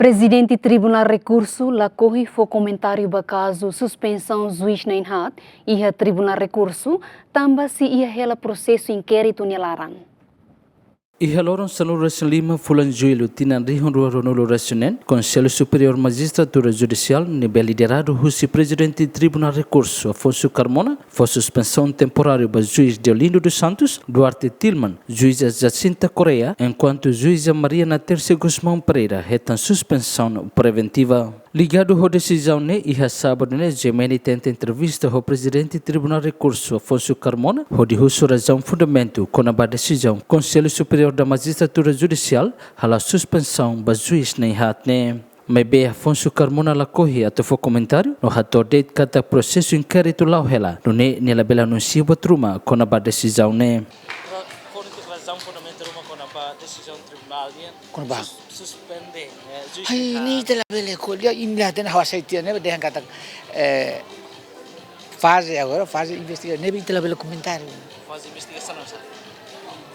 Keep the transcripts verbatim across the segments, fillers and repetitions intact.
Prezidente Tribunál Rekursu lakohi fó komentáriu ba kazu suspensaun juís na'in-haat iha Tribunál Rekursu, tanba sei iha hela prosesu inkéritu nia laran. Iha loron sanulu-resin-lima fulan Jullu tinan rihun rua ruanulu-resin-neen, Konsellu Superiór Majistratura Judisiál ne'ebé lideradu husi Prezidente Tribunál Rekursu Afonso Carmona fó suspensaun temporáriu ba juís Deolindo dos Santos, Duarte Tilman, juíza Jacinta Correia, enkuantu juíza Maria Natércia Gusmão Pereira hetan suspensaun preventiva. Ligadu ho desizaun ne'e, iha sábadu ne'e, G M N tenta entrevista ho Prezidente Tribunál Rekursu Afonso Carmona hodi husu razaun fundamentu kona-ba desizaun Konsellu Superiór da Majistratura Judisiál hala'o suspensaun ba juís na'in-haat ne'e. Maibé Afonso Carmona lakohi atu fó komentáriu no hato'o de'it katak prosesu inkéritu la'o hela, nune'e nia labele anunsia buat ruma kona-ba desizaun ne'e. Ra-, fó de'it razaun fundamentu ruma kona-ba desizaun tribunál nian. Kona-ba? Sus-, suspende, eh, juís na'in-haat. Ne'e ita labele ko'alia, imi la hatene, ha'u hasai tiha ne'e, dehan katak, eh, faze agora, faze investiga, ne'ebé ita labele komentáriu. Faze investigasaun, saida?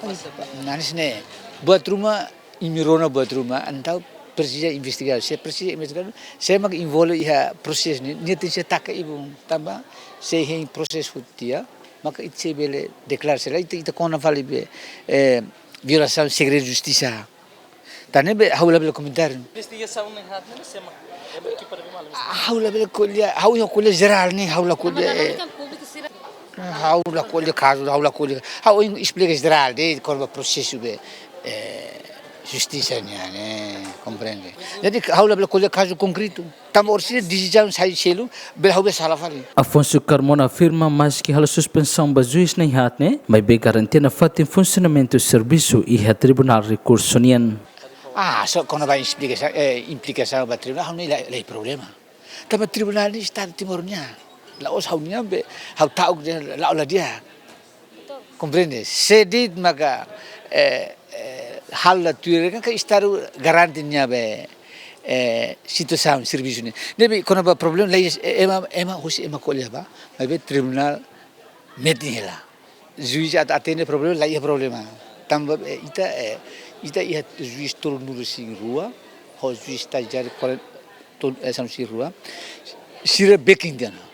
Ai, faze pa-, manis ne'e. Buat ruma, imi rona buat ruma, entaun presiza investiga. Se presiza investiga, sé mak envolve iha prosesu ne'e, nia tenke taka ibun, tanba sei hein prosesu tiha, maka ita sei bele deklara, se lae ita, ita kona fali be, eh, violasaun segredu justisa. Tan ne'ebé ha'u labele komentáriu. Investigasaun na'in-haat ne'e sé mak, ema ekipa de mal. Ha'u labele ko'alia, ha'u iha ko'alia jerál ne'e, ha'u la ko'alia, eh, ha'u la ko'alia kazu, ha'u la ko'alia. Ha'u esplika jerál de'it kona-ba prosesu be, eh, justisa nian ne'e, komprende. Jadi ha'u labele ko'alia kazu konkretu. Tanba orsida desizaun sai selu, bele ha'u be sala fali. Afonso Carmona afirma, maski halo suspensaun ba juís na'in-haat ne'e, maibé garantia nafatin funsionamentu servisu iha Tribunál Rekursu nian. Ah, só kona-ba esplikasaun, eh, implikasaun ba tribunál, ha'u ne'e la, la problema. Tanba tribunál ne'e Estadu Timor nian. La'ós ha'u-nian be, ha'u ta'uk dehan la'o la di'ak. Komprende? Sé de'it maka, eh, eh, halo la tuir kan ka Estadu garante nia be, eh, situasaun servisu ne'e. Ne'ebé kona-ba problema la iha, eh, ema, ema husi ema ko'alia ba, maibé tribunál metin hela. Juís atu atende problema, la iha problema. Tanba, eh, ita, eh, ita iha juís tolunulu-resin-rua, ho juís estajiáriu kuarenta, tol-, eh, sanulu-resin-rua. Sira bekin tiha ona.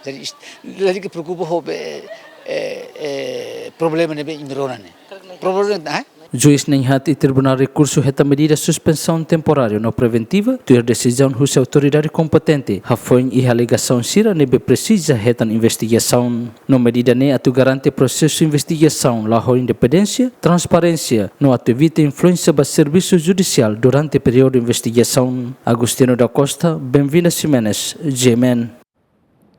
Jadi, ist-, jadi ke preokupa ho be, eh, eh, problema ne'ebé imi rona ne'e. Problema, eh? Juís na'in-haat iha Tribunál Rekursu hetan medida suspensaun temporáriu no preventiva, tuir desizaun husi autoridade kompetente, hafoin iha alegasaun sira ne'ebé presiza hetan investigasaun. No medida ne'e atu garante prosesu investigasaun la'o ho independénsia, transparénsia, no atu evita influénsia ba servisu judisiál durante períodu investigasaun. Agostinho da Costa, Benvinda Ximenes, G M N.